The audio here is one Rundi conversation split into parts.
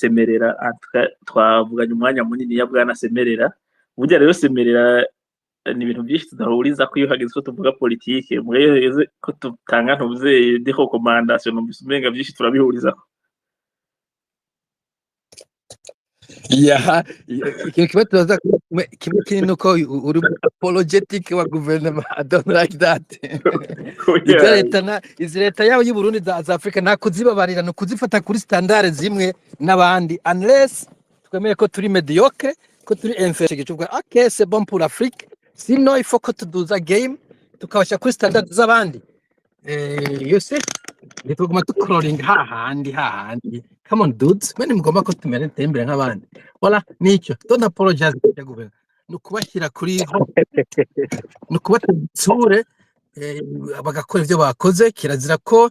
Semerera. En tout cas, twavuganye umwanya munini ya bwana Semerera. Burya rero Semerera, ni ibintu byinshi tudahuriza ko iyo hageze ko tuvuga politike. Muga iyo hageze ko tutanga ntuzeye des recommandations, numvise umenga byinshi turabihurizako. Ya, ikintu kimwe tubaza kimwe kinini nuko uri apologetic wa guverinoma. I don't like that. Ibyo leta na izi leta yabo y'u Burundi za Afrika nta kuzibabarira, ni ukuzifata kuri standard zimwe n'abandi, unless twemeye ko turi mediocre, ko turi inférieur. Tuvuga ok, c'est bon pour l'Afrique, sinon il faut ko tuduza game tukabasha kuri standard z'abandi. You see, ntituguma tukororinga hahandi hahandi. Come on dudes, mwene mugomba ko tumera imbere nk'abandi. Voilà, nicyo. Don't apologize ya guverinoma, ni ukubashyira kuri, ni ukubatera itsure, bagakora ibyo bakoze. Kirazira ko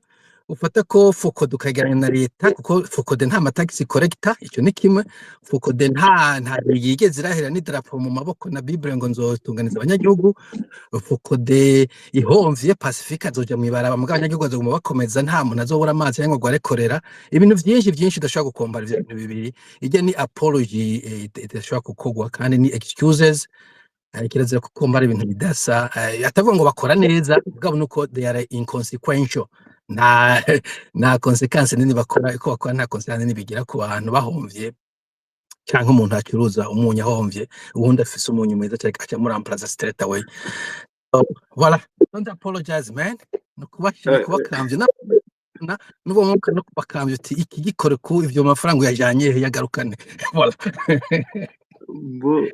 ufata ko FOCODE ukageranya na leta, kuko FOCODE nta ma tax collector. Icyo ni kimwe. FOCODE nta yigeze irahera n'idarapo mu maboko na Bible ngo nzotunganiza abanyagihugu. FOCODE ihomvye, Pacifique azoja mw'ibaraba, mugabo abanyagihugu bazoguma bakomeza, nta muntu azobura amazi cyangwa ngo arekorera. Ibintu vyinshi vyinshi udashobora gukombara ivyo bintu bibiri. Ijya ni apology, idashobora gukorwa, kandi ni excuses. Kirazira kukombara ibintu bidasa. Atavuga ngo bakora neza, mugabo nuko they are inconsequential, nta consequence nini bakora, uko bakora nta consequence nini bigira ku bantu bahomvye, canke umuntu acuruza umunyu ahomvye, uwundi afise umunyu mwiza aca muramplaza straight away. So, voilà, don't apologize man, ni ukubashira kubakamvya n'uwo mwuka no kubakamvya uti iki gikore ku ivyo mafaranga uyajanye he, yagarukane. Voilà. Bo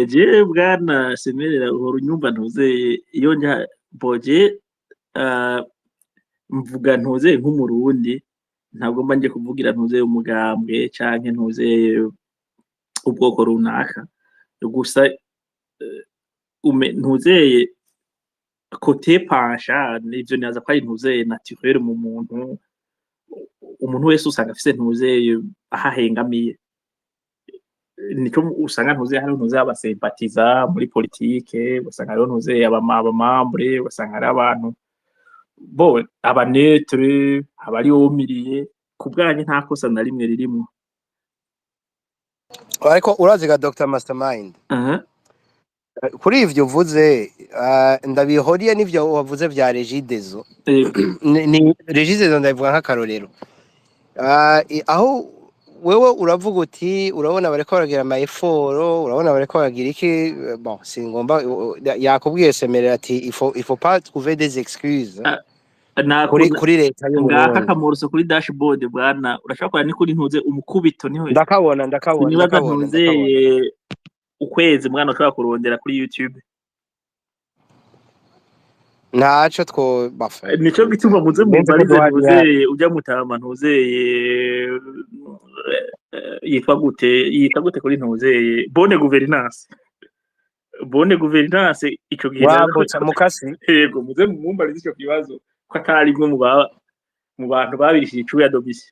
je bwana Semerera, uhora unyumva ntuzeye iyo njya boje, mvuga ntuzeye nk'Umurundi, ntabwo mba nje kuvugira ntuzeye umugambwe canke ntuzeye ubwoko runaka. Gusa ntuzeye côté penchant, ivyo nibaza ko ari ntuzeye naturel mu muntu. Umuntu wese usanga afise ntuzeye aho ahengamiye, nico usanga ntuzeye hariho ntuzeye aba sympathisants muri politike, ugasanga hariho ntuzeye aba membres, ugasanga hariho abantu bo aba neutre, abari omiriye. Ku bwanjye nta kosa na rimwe ririmwo. Ariko urazi ga Dr Mastermind, kuri ivyo uvuze, ndabihoriye n'ivyo wavuze vya Regideso. Ni Regideso, ndabivuga nk'akarorero. Aho wewe uravuga uti urabona bariko baragira ama efforts, urabona bariko baragira iki. Bon, singomba, yakubwiye Semerera ati il faut pas trouver des excuses kuri kuri leta y'u Ngaka Burundi. Akamoroso kuri dashboard, bwana, urashobora kureba ni kuri ntuze umukubito niho. Ndakabona, ndakabona. Sinibaza. Ndakabona, Ntuze ndakabona. ukwezi, mwana, ushobora kurondera kuri YouTube. Ntaco two bafa. Nico gituma muze Ndenze ko mumbarize duhari. Ntuzeye ujya mutama ntuzeye, yitwa gute, yitwa gute kuri ntuzeye bonne gouvernance, bonne gouvernance ico gihe Wambutsa mukasi. Yego, muze mumbarize ico kibazo ko atari imwe mu bantu babirishije icuya domisi.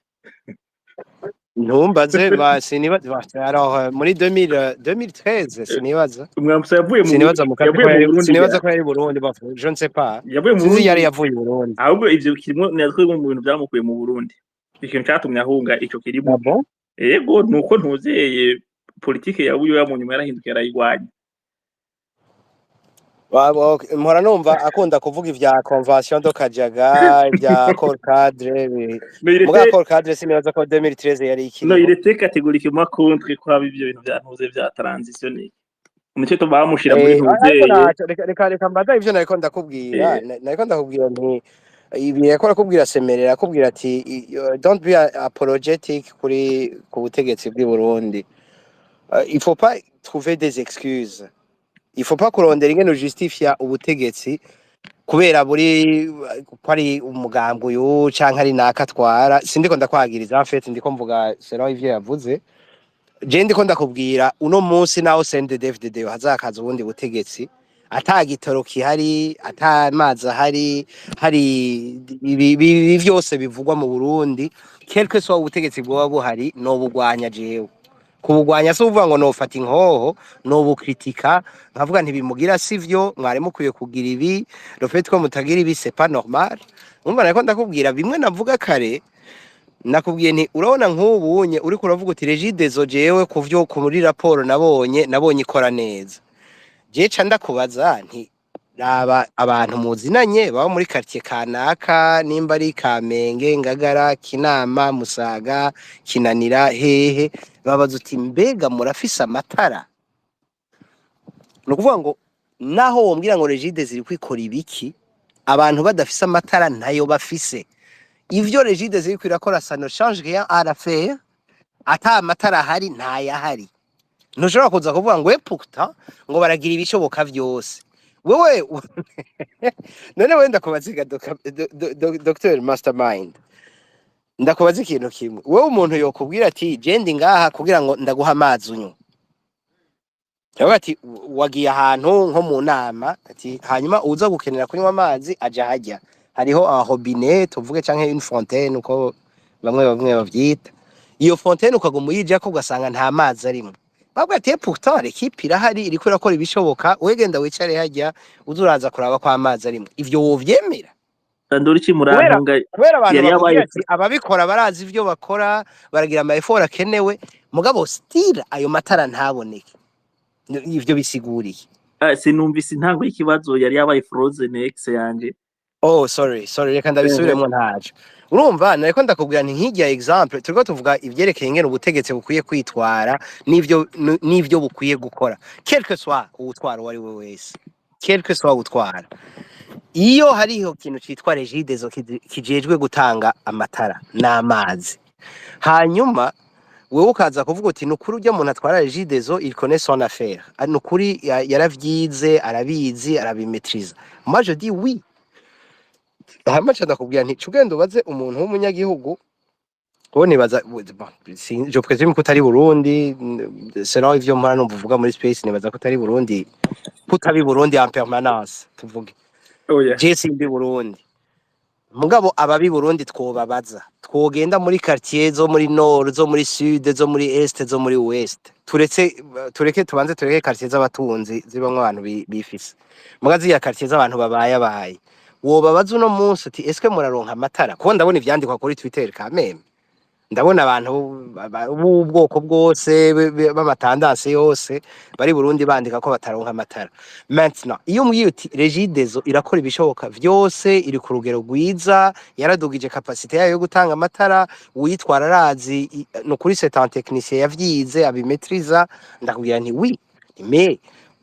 Ntumbaze ba sinibaza alors muri 2000, 2013, sinibaza. Umwamutsa yavuye mu Sinibaza mukasi yavuye ko mu yari Burundi. Sinibaza ko yari Burundi, ba je ne sais pas. Yavuye mu Sinzi Burundi. yari yavuye i Burundi. Ahubwo ivyo kirimo natwe mu bintu byamukuye mu Burundi, ikintu catumye ahunga ico kirimo. Ah bon? Yego, nuko ntuzeye politike ya Buyoya mu nyuma yarahindukiye arayirwanya. Okay, mpora numva akunda kuvuga ivya convention de Kajaga, ibya accord cadre No, il muga était accord cadre sinibaza ko 2013 yari no ikiriho. Il était catégoriquement contre ko haba ivyo bintu vya ntuze vya transition, nico gituma bamushira muri Ariko ntuzeye. Naco reka mbaza ivyo nariko ndakubwira. Nariko ndakubwira nti ibi yariko arakubwira Semerera, akubwira ati don't be apologetic kuri ku butegetsi bw'i Burundi. Il faut pas trouver des excuses, il faut pas kurondera ingene ujustifia ubutegetsi kubera buri ko ari umugambwe uyu canke ari naka atwara. Sindiko ndakwagiriza, en fait ndiko mvuga selon ivyo yavuze. Je ndiko ndakubwira uno munsi naho CNDD-FDD hazakaza ubundi butegetsi, ata gitoro kihari, ata mazi ahari, hari ibi vyose bivugwa mu Burundi, quelque soit ubutegetsi bwoba buhari, nobugwanya. Jewe kubugwanya si uvuga ngo nofata inkoho, nobukritika nkavuga ntibimugira sivyo, mwari mukwiye kugira ibi, le fait ko mutagira ibi c'est pas normal. Umva, nariko ndakubwira bimwe navuga kare. Nakubwiye nti urabona nk'ubunye uriko uravuga uti Regideso, jewe kuvyo kuri raporo nabonye ikora neza. Je ca ndakubaza nti raba abantu muzinanye baba muri quartier kanaka, nimba ari Kamenge, Ngagara, Kinama, Musaga, Kinanira, hehe, babaza uti: "Mbega murafise amatara?" Ni ukuvuga ngo naho wombwira ngo Regideso iri kwikora ibiki, abantu badafise amatara ntayo bafise. Ivyo Regideso iriko irakora, ça ne change rien à l'affaire. Ata amatara ahari, ntayahari. Ntushobora kuza kuvuga ngo pourtant ngo baragira ibishoboka vyose. Wewe none wenda ndakubaza, Dr Mastermind, ndakubaza ikintu kimwe. Wewe umuntu yokubwira ati: "Je ndi ngaha kugira ngo ndaguha amazi unywa." Yavuga ati wagiye ahantu nko mu nama, ati hanyuma uza gukenera kunywa amazi aja hajya hariho un robinet tuvuge, canke une fontaine uko bamwe bavyita. Iyo fontaine ukaguma uyijako, ugasanga nta mazi arimwo. Bavuga ati: "Pourtant l'équipe irahari, iriko irakora ibishoboka, wewe genda wicare hajya, uza uraza kuraba ko amazi arimwo." Ivyo wovyemera? Ndori iki? Kubera Murantunga. Kubera abantu Yari bakubwira yabaye ati ababikora barazi ivyo bakora, baragira ama effort akenewe, mugabo still ayo matara ntaboneke. Ivyo bisiguriye? Ah, sinumvise intango y'ikibazo, yari yabaye frozen ex yanje. Oh, sorry, sorry, reka ndabisubiremo. Ntaco. Urumva nariko ndakubwira nti nk'irya exemple turiko tuvuga ivyerekeye ingene ubutegetsi bukwiye kwitwara n'ivyo bukwiye gukora, quel que soit uwutwara uwo ari we wese, quel que soit uwutwara. Iyo hariho ikintu citwa Regideso kijejwe gutanga amatara n'amazi, hanyuma wewe ukaza kuvuga uti: "Nukuri urya muntu atwara Regideso, il connaît son affaire. Ah, nukuri yaravyize, arabizi, arabimaîtriza." Moi je dis oui. Hanyuma nca ndakubwira nti ca ugenda ubaze umuntu w'umunyagihugu. Wowe nibaza, bon, je présume ko utari Burundi, selon ivyo mpora numva uvuga muri space, nibaza ko utari Burundi, ko utabi Burundi en permanence tuvuge. Oya. Je simbi Burundi, mugabo ababi Burundi twobabaza. Twogenda muri quartier zo muri nord, zo muri sud, zo muri est, zo muri ouest. Turetse, tureke, tubanze tureke quartier z'abatunzi zibamwo abantu bifise, muga ziriya quartier z'abantu babaye abaye, wobabaza uno munsi uti: "Est-ce que muraronka amatara?" Kuko ndabona ivyandikwa kuri Twitter kameme, ndabona abantu b'ubwoko bwose, b'ama tendances yose bari Burundi bandika ko bataronka amatara. Maintenant iyo umbwiye uti Regideso irakora ibishoboka vyose, iri ku rugero rwiza, yaradugije capacité yayo yo gutanga amatara, uwitwara arazi, ni ukuri c'est un technicien yavyize, abimaîtriza, ndakubwira nti oui. Mais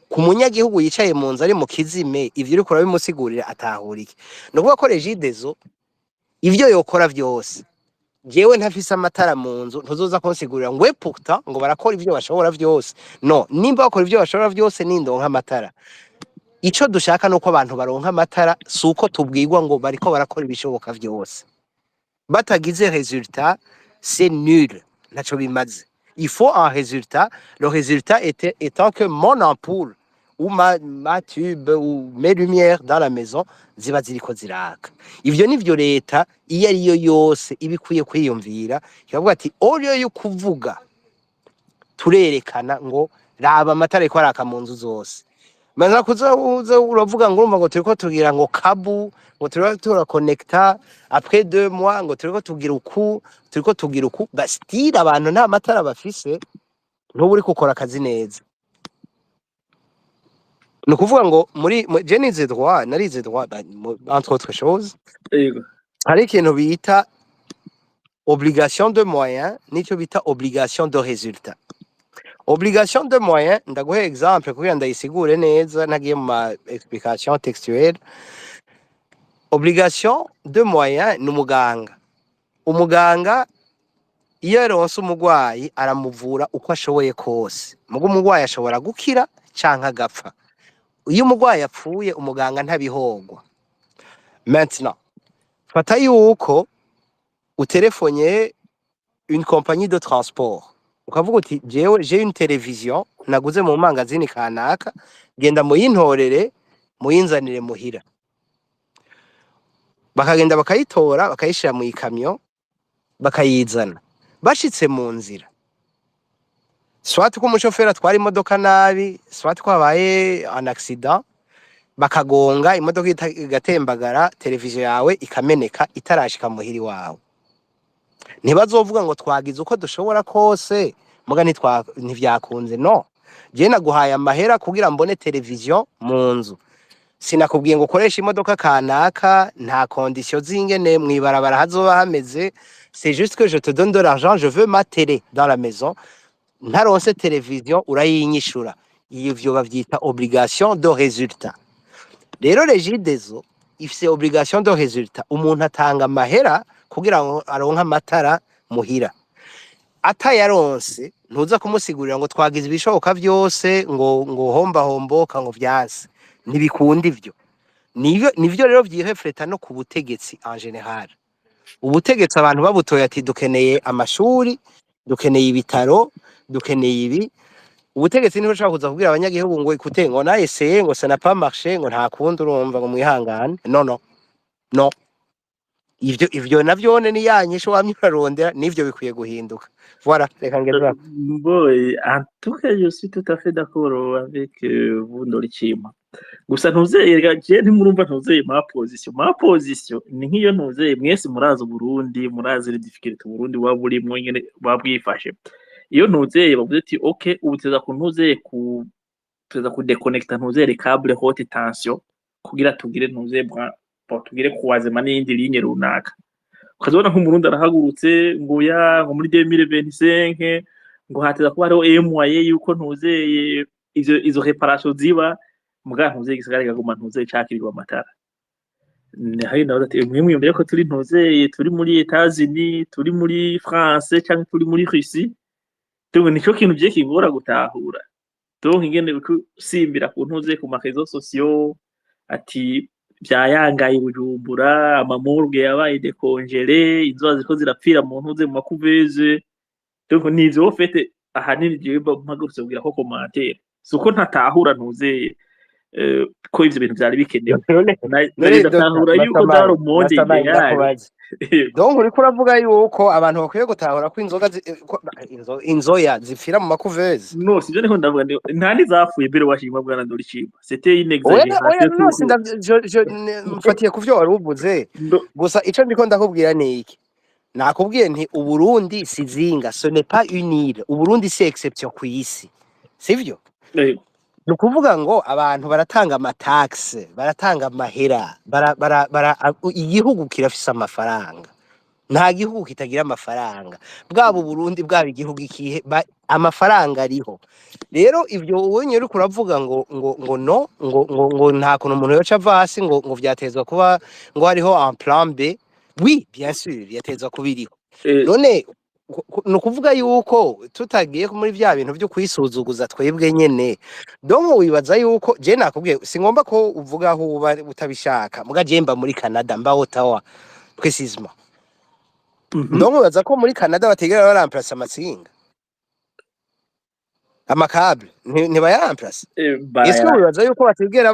ku munyagihugu yicaye mu nzu ari mu kizime, ivyo uriko urabimusigurira atahura iki? Ni ukuvuga ko Regideso ivyo yokora vyose, jewe ntafise amatara mu nzu, ntuzoza kunsigurira ngo pourtant ngo barakora ivyo bashobora vyose. No nimba bakora ivyo bashobora vyose, nindonka amatara. Ico dushaka nuko abantu baronka amatara, si uko tubwirwa ngo bariko barakora ibishoboka vyose. Batagize résultat, c'est nul, ntaco bimaze. Il faut un résultat, le résultat étant que mon ampoule ou ma tube ou mes lumières dans la maison ziba ziriko ziraka. Ivyo nivyo leta iyo ariyo yose iba ikwiye kwiyumvira, ikavuga ati au lieu yo kuvuga, turerekana ngo raba amatara ariko araka mu nzu zose. Maze kuza uza uravuga ngo urumva ngo turiko tugira ngo kabu, ngo turiko turakonekta après 2 mois, ngo turiko tugira uku, turiko tugira uku, bastira abantu nta matara bafise, ntuba uriko ukora akazi neza. Ni ukuvuga ngo muri je nize droit, narize droit, bah, entre autres choses. Hari ikintu bita obligation de moyen n'icyo bita obligation de résultat. Obligation de moyen, ndaguhe exemple kugira ndayisigure neza ntagiye mu ma explication textuelle. Obligation de moyen ni umuganga. Umuganga iyo yaronse umurwayi aramuvura uko ashoboye kose, mugo umurwayi ashobora gukira canke agapfa. Iyo umurwayi apfuye, umuganga ntabihogwa. Maintenant fata yuko utelefonye une compagnie de transport, ukavuga uti: "Jewe j'ai une télévision naguze mu mangazini kanaka, genda muyintorere muyinzanire muhira." Bakagenda bakayitora, bakayishira mu ikamyo, bakayizana. Bashitse mu nzira, soit ko umushoferi atwara imodoka nabi, soit ko habaye un accident, bakagonga imodoka, igatembagara, televiziyo yawe ikameneka itarashika muhiri wawe. Ntibazovuga ngo twagize uko dushobora kose, muga ntivyakunze. No je naguhaye amahera kugira mbone televiziyo mu nzu, sinakubwiye ngo ukoreshe imodoka kanaka, nta condition z'ingene mw'ibarabara hazoba hameze. C'est juste que je te donne de l'argent, je veux ma télé dans la maison. Ntaronse televiziyo, urayinyishura. Ivyo bavyita obligation de résultat. Rero Regideso ifise obligation de résultat. Umuntu atanga amahera kugira ngo aronke amatara muhira, atayaronse ntuza kumusigurira ngo twagize ibishoboka vyose, ngo homba homboka, ngo vyanse, ntibikunda ivyo. Nivyo rero vyirefleta no ku butegetsi en général. Ubutegetsi abantu babutoye ati dukeneye amashuri, dukeneye ibitaro, dukeneye ibi. Ubutegetsi niho ushobora kuza kubwira abanyagihugu ngo écoutez, ngo on a essayé, ngo ça n'a pas marché, ngo nta kundi, urumva, ngo mwihangane. No, no, no, ivyo navyone ni ya nyishu wamye urarondera, nivyo bikwiye guhinduka. Voilà, reka ngeze aho. Bon, en tout cas, je suis tout à fait d'accord avec vous, Ndorikima. Gusa ntuzeye je ntimurumva, ntuzeye ma position ni nk'iyo ntuzeye. Mwese murazi Uburundi, murazi les difficultés Uburundi buba burimwo, ingene buba bwifashe. Iyo ntuzeye bavuze ati ok, ubu tuza ku ntuzeye ku tuza ku déconnecta ntuzeye les câbles haute tension kugira tugire ntuzeye bon, tugire croisement n'iyindi ligne runaka, ukazibona nk'Umurundi arahagurutse ngo ya ngo muri 2025 ngo hateza kuba hariho un moyen yuko ntuzeye izo réparation ziba, muga ntuzeye igisagara kikaguma ntuzeye cakirirwa amatara. Hari nawe ati mwe mwiyumvire ko turi ntuzeye, turi muri Etats-Unis, turi muri France canke turi muri Russie. Donc nico kintu je kingora gutahura. Donc ingene usimbira ku ntuze ku ma réseaux sociaux ati vyayangaye Bujumbura, ama morgue yabaye décongelé, inzoba ziriko zirapfira mu ntuze mu ma couveuses. Donc nivyo en fait ahanini jewe mpagurutse kugira ko commentaire, si uko ntatahura ntuzeye ko ivyo bintu vyari bikenewe. None Nari Dr. ndatahura yuko Mastermind, dans le monde Mastermind, idéal ndakubaza. Donc uriko uravuga yuko abantu bakwiye gutahura ko inzoga ko inzoya zipfira mu ma couveuses? No, sivyo niko ndavuga, nta nizapfuye mbere washimwa, bwana Ndoricimba, c'était une Oya, oya, exagération. No, mfatiye ku vyo wari uvuze. Gusa ico ndiko ndakubwira ni iki: nakubwiye nti Uburundi si zinga, ce n'est pas une île. Uburundi si exception ku isi, sivyo? Ni ukuvuga ngo abantu baratanga ama taxes, baratanga amahera, igihugu kirafise amafaranga. Nta gihugu kitagira amafaranga, bwaba Uburundi, bwaba igihugu ikihe, amafaranga ariho. Rero ivyo ubonye uriko uravuga ngo no ngo nta kuntu umuntu yoca ava hasi, ngo vyatezwa kuba ngo hariho un plan B. Oui, bien sûr, yatezwa kuba iriho. None ni ukuvuga yuko tutagiye muri vya bintu vyo kwisuzuguza twebwe nyene. Donc wibaza yuko je nakubwiye, singomba ko uvuga aho uba utabishaka, muga je mba muri Canada, mba Ottawa précisément. Donc wibaza ko muri Canada batigera baramplasa amatsinga, ama câbles ntibayaramplasa? Ese wibaza yuko batigera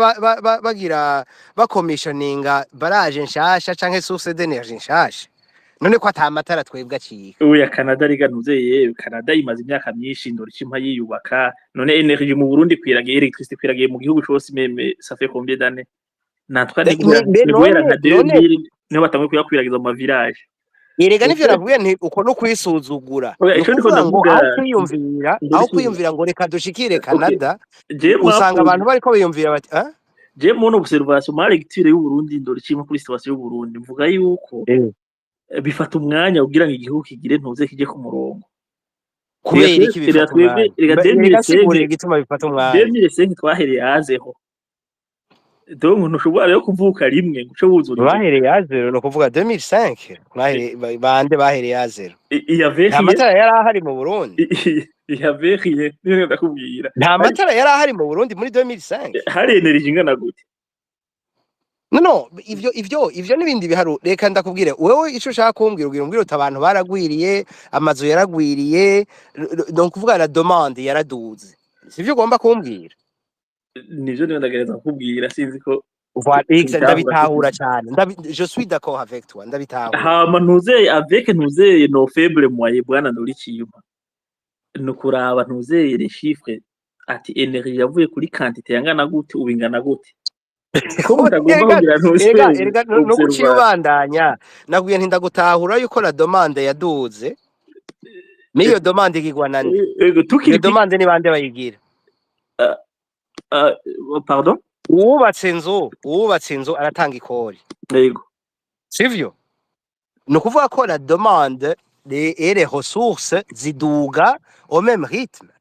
bagira bakomissioninga barrage nshasha canke source d'énergie nshasha? None ko ata matara twebwe acika? Oya, Canada riga ntuzeye, Canada imaze imyaka myinshi, Ndoricimpa, yiyubaka. None énergie mu Burundi kwiragiye, électricité kwiragiye mu gihugu cose, même ça fait combien d'années natwa? Mbe Ni guhera none nka none 2000 niho batanguye kuyakwiragiza mu ma village. Erega nivyo navuye nti uko no kwisuzugura. Oya, Ni ico ndiko ukuvuga ngo ndavuga, aho kwiyumvira aho Ndoricimba, kwiyumvira ngo reka dushikire Canada, je usanga abantu bariko biyumvira bati ah? Je mon observation, ma lecture y'u Burundi, Ndoricimpa, kuri situation y'u Burundi, mvuga yuko bifata umwanya kugira ngo igihugu kigire ntuze kije ku murongo. Kubera iki Reka bifata twebwe umwanya? Reka Reka sigurira 2005 igituma bifata umwanya. 2005 twahereye hazeho. Donc ntushobora rero kuvuka rimwe ngo uce wuzura inzu. Bahereye à zéro, ni ukuvuga 2005 bahereye bande bahereye à zéro? Iya Nta veriye matara yari ahari mu Burundi. Iya veriye niyo ndakubwira. Nta Hari matara yari ahari mu Burundi muri 2005. Hari énergie ingana gute? No, ivyo n'ibindi biharu. Reka ndakubwire, wewe ico ushaka kumbwira, ugira umbwire uti abantu baragwiriye, amazu yaragwiriye, donc kuvuga la demande yaraduze, sivyo ugomba kumbwira? Nivyo niyo ndagereza kukubwira, sinzi ko Voilà, tubitahura. Ndabitahura cyane. Je suis d'accord avec toi, ndabitahura. Hama ntuzeye avec ntuzeye nos faibles moyens, bwana Ndoricimpa, ni ukuraba ntuzeye les chiffres ati énergie yavuye kuri quantité yangana gute, ubu ingana gute. Ko mutagomba Erega kugira ntuze erega erega nuko uciye observation. Ubandanya, nabwiye nti ndagutahura yuko la demande yaduze. N'iyo demande igirwa na nde? Ego. Iyo Tukiri demande ni bande bayigira? Pardon? Uwubatse inzu aratanga ikori. Yego. Sivyo? Ni ukuvuga ko la demande et les ressources ziduga au même rythme.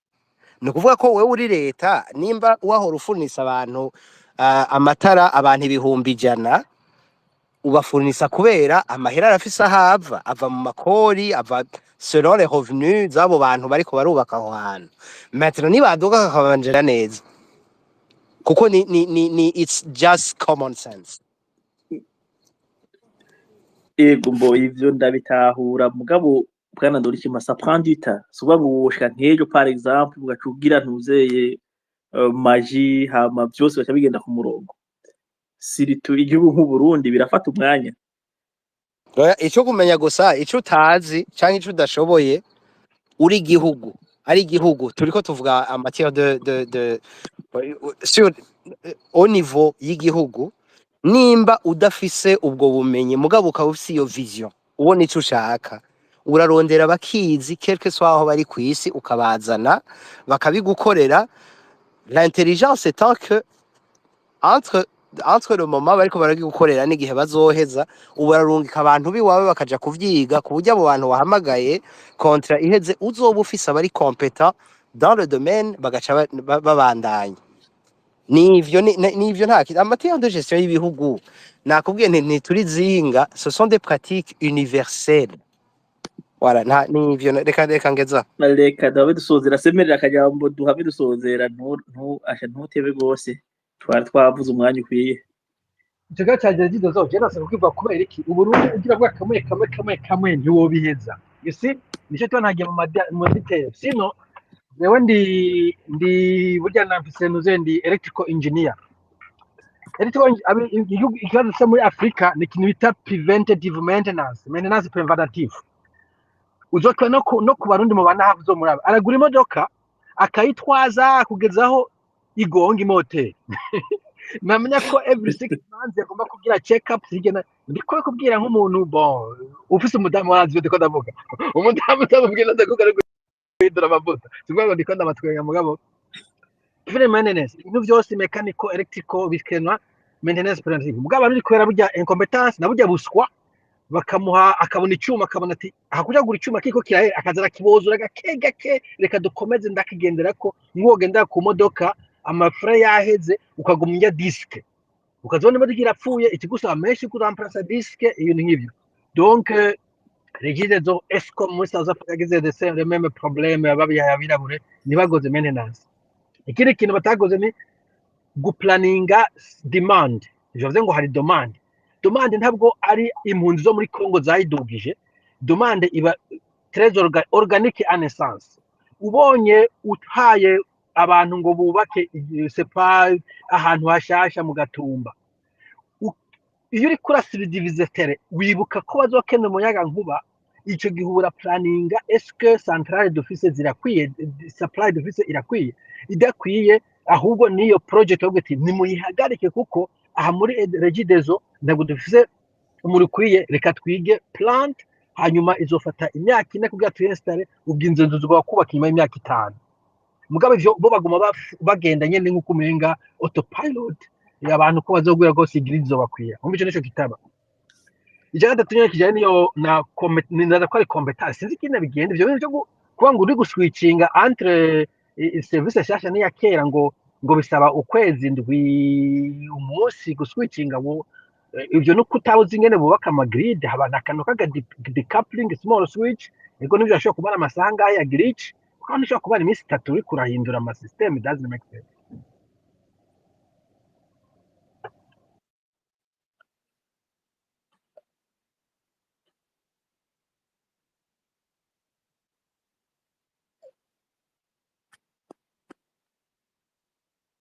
Ni ukuvuga ko wewe uri leta, nimba wahora ufurnisa abantu amatara, abantu 100,000, ubafurnisa kubera amahera arafise aho ava, ava mu makori, ava selon les revenus z'abo bantu bariko barubaka aho hantu. Maintenant nibaduga kakabanjira neza, kuko ni it's just common sense. Ego, mbo ivyo ndabitahura, mugabo bwana Ndorikima, ça prend du temps. Si ukuvuga ngo woshika nk'ejo, par exemple, ugaca ugira ntuzeye magie, hama vyose bigaca bigenda ku murongo. Surtout igihugu nk'Uburundi birafata umwanya. Oya, ico kumenya gusa, ico utazi canke ico udashoboye, uri igihugu, ari igihugu turiko tuvuga en matière de sur au niveau y'igihugu, nimba udafise ubwo bumenyi mugabo ukaba ufise iyo vision, ubona ico ushaka, urarondera abakizi, quelque soit aho bari kw'isi, ukabazana bakabigukorera. L'intelligence étant que entre le moment bariko barabigukorera n'igihe bazoheza, ubu bararungika abantu biwawe bakaja kuvyiga, ku buryo abo bantu wahamagaye, contrat iheze, uzoba ufise abari compétent dans le domaine, bagaca babandanya. Nivyo nivyo nta en matière de gestion y'ibihugu. Nakubwiye nti ntituri zinga, ce sont des pratiques universelles. Voilà, nta nivyo, reka ngeza. Reka duhabe dusozera. Semerera akajambo, duhabe dusozera. Ntu asha, ntutebe gose, twari twavuze umwanya ukwiye. Ico kibazo ca Regideso je nasaba kwivuga kubera iki Uburundi ugira bwa kamwe kamwe kamwe kamwe ntiwobiheza. You see, nico tuba ntagiye mu detail. Sino jewe ndi burya nafise nuze, ndi electrical engineer. Electrical ikibazo cyo muri Afrika ni ikintu bita preventative maintenance, maintenance preventative. Uzokwa no ku Barundi mubana hafi uzomuraba aragura imodoka akayitwaza kugezaho igonga imoteri. Namenya ko every 6 months agomba kugira check up hirya ndiko kubwira nk'umuntu, bon, ufise umudamu warazi ibyo ndiko ndavuga. Umudamu ndamubwira, ndakuvuga ari guhindura amavuta, sikuvuga ngo ndiko ndabatwenga. Mugabo preventive maintenance, ibintu byose mechanical, electrical, bikenwa maintenance preventive. Mugabo ari kubera burya incompetence na burya buswa, bakamuha akabona icyuma, akabona ati aha kuja kugura icyuma kiko kirahera, akaza arakibozura gake gake. Reka dukomeze, ndakigendera ko nk'uwogendera ku modoka, amafre yaheze, ukaguma urya disque, ukazibona imodoka irapfuye, ikigusaba menshi kuramplasa disque, ibintu nk'ibyo. Donc Regideso, Eskom muri South Africa yagize the same, the même problème, babihaye abirabure, ntibagoze maintenance. Ikindi kintu batagoze ni guplaninga demand. Bivuze ngo hari demande. Demande ntabwo ari impunzi zo muri Congo zayidugije. Demande iba très organique en essence. Ubonye utaye abantu ngo bubake c'est pas ahantu hashasha mu Gatumba, iyo uriko urasubdiviser terre, wibuka ko bazokenera umuyaga nkuba. Ico gihe ubura planinga: est-ce que centrale dufise zirakwiye? Supply dufise irakwiye? Idakwiye, ahubwo niyo project ahubwo ati nimuyihagarike, kuko aha muri Regideso ntabwo dufise umuriro ukwiye, reka twige plant, hanyuma izofata imyaka 4 kugira tuyinstalle. Ubwo inzu zigomba kubaka inyuma y'imyaka 5. Mugabo ivyo bo baguma bagenda nyene nk'uko umenga autopilot, abantu ko bazogwira rwose igiri izobakwiye. Umva, ico nico kitaba. Icya gatatu nyene kijanye niyo na nibaza ko ari competence, sinzi ikindi bigenda. Ivyo bintu vyo kuba ngo uri guswitchinga entre service nshasha n'iya kera, ngo bisaba ukwezi, ndwi, umunsi guswitchinga. Wo ivyo no kutabuzi ingene bubaka ama grid, haba akantu kaga decoupling, small switch. Ego nivyo, ashobora kubara amasaha ngahe ya glitch, kandi ushobora kubara iminsi 3 uriko urahindura ama system. It doesn't make sense.